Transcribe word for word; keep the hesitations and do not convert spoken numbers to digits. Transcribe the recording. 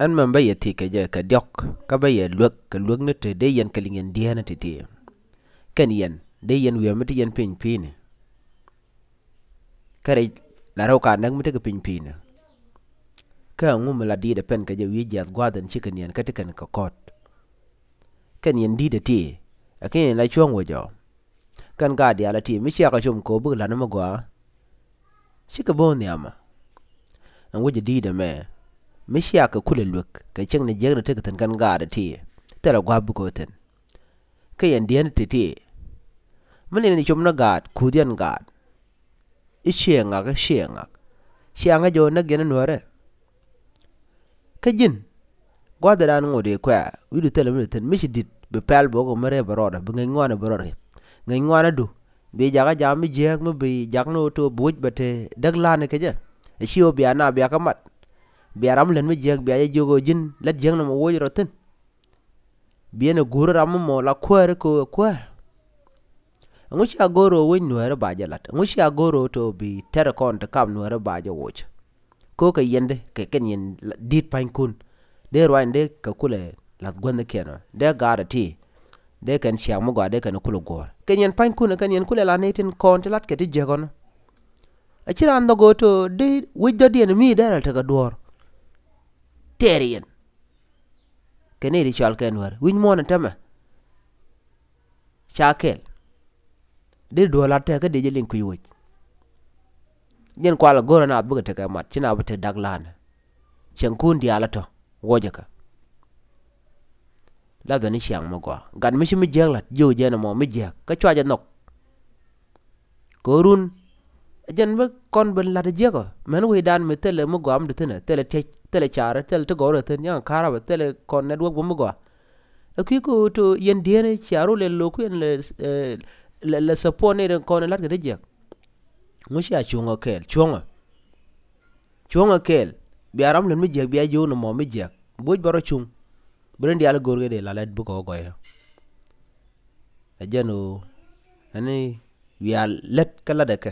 Ɛn mɛm bä yɛ thiec kɛ jɛ kɛ diɔ̱k, kä bä yɛ luek kɛ luekni te dee yɛn kɛ liŋ yɛn dieenä ti̱ti̱. Kɛn yɛn dee yɛn wi̱i̱ mi ti yɛn piny pi̱i̱ni. Kä rɛy la rɛw ka näk mi tekɛ piny pi̱i̱ni. Kä ɛŋu mi la di̱i̱t ɛ pɛn kɛ jɛ wi̱i̱ jiath gua̱a̱th ɛn cikɛ niɛn kä ti kɛn kɛ kɔt. Kɛn yɛn di̱i̱t ɛ ti ɛ kiɛn yɛn la cuɔ̱ŋ wä jɔɔ. Kɛn gaat diaal ɛ ti mi ciakɛ com ko̱o̱p bikɛ la̱t ni mi gɔaa. Cikɛ bo̱o̱ŋ nhiamä. Ɛn wec ɛ di̱i̱t ɛmɛ mi ciakɛ kulɛ luek kɛ cieŋ ni jiäkni tekɛ thi̱n kɛn gaat ɛ ti. Thilɛ gua̱a̱p bikɛ thi̱n. Kä yɛn dieen ti̱ti̱. Mi ni ni com ni gaat kuuth yɛn gaat. I̱ ciɛ ŋak, i̱ ciɛ ŋak. Ciaŋä jɛ wä näk yɛn i̱ nuäärä. Kä ji̱n gua̱thdan ŋot i̱ kuɛ̈ɛ̈ wi̱cdu thilɛ mi thi̱n mi ci di̱t bi pɛl bi wä kɛ mi rɛy bɛ rɔɔdɛ bi ŋäc ŋuanɛ bɛ rɔɔdɛ. Ŋäc ŋuanɛ du bi jakä jam mi jiääk mi bi jak ni wä to̱ bi wec bɛ te däk la̱a̱ni kɛ jɛ. Ɛ ci wä bia na bia kä mat. Bia ram lät mi jiääk bia jɛ jiök ɣöö ji̱n lät jiääk ni mɔ woc rɔ thi̱n. Biɛn ɛ guur ram mi mɔ la kuäär kä ɛ kuäär. Ɛŋu cia go̱o̱r ɣöö wec nuäärä ba jɛ la̱t? Ɛŋu cia go̱o̱r ɣöö to̱ bi tɛr kɔn ti kam nuäärä ba jɛ woc? Ko̱o̱kɛ yɛn dee kɛ kɛn yɛn di̱t pa̱nykun. Dee ruany dee kɛ kulɛ la̱th guäthnikiɛn ɔ dee gaat ɛ ti. Dee kɛn ciaŋ mi gɔaa dee kɛn kulɛ guɔ̱ɔ̱r kɛn yɛn pa̱nykun kɛn yɛn kulɛ la̱t ni tin kɔn ti la̱t kɛ ti jiäk ɔnɔ. A ci raan dhɔk ɣöö to̱ dee wec dɔ̱diɛn mi dee rɛl tekɛ duɔ̱ɔ̱r. Tɛɛr yɛn. Kɛ ni ti cɔal kɛ nuäär wi̱c muɔ̱ɔ̱n ɛ tämɛ. Ca kɛl. Dee duɔ̱ɔ̱r la̱t tɛk kä dee jɛ liŋ kui̱ wec. Jɛn kual ɛ go̱rä naath bikɛ tekɛ mat ci na bi tek dak la̱a̱nɛ. Cieŋkun diaal ɛ tɔ̱ wuɔcɛ kɛ. Lathɛ ni ciaŋ mi gɔaa gat mi ci mi jiääk la̱t jiök jɛn ɛmɔ mi jiääk kä cua jɛ nhɔk. Kɛ ɣöö run ɛ jɛn mi kɔn ben la̱t jiäkä mɛn wecdan mi thilɛ mi gɔaa mi ti thi̱nɛ thilɛ tiec thilɛ carɛ thilɛ ti gɔw rɛ thi̱n yaŋ ka̱rabä thilɛ kɔn network bä mi gɔaa. Ɛ kui̱ kä ɣöö to yɛn dieen cia rol yɛn lo̱o̱k kui̱n lɛ lɛ lɛ support ni rin kɔn in la̱t kɛ ti jiäk. Ŋu cia cuŋä kɛɛl cuŋä. Cuŋä kɛɛl bia ram lät mi jiäk bia jiök ni mɔ mi jiäk boc bä rɔ cuŋ. Bi rin diaal go̱o̱r kɛ dee la lät bikɛ wä gɔyä. Ɛ jɛn ɣöö ɛn wiaa lät kä latdɛ kɛ.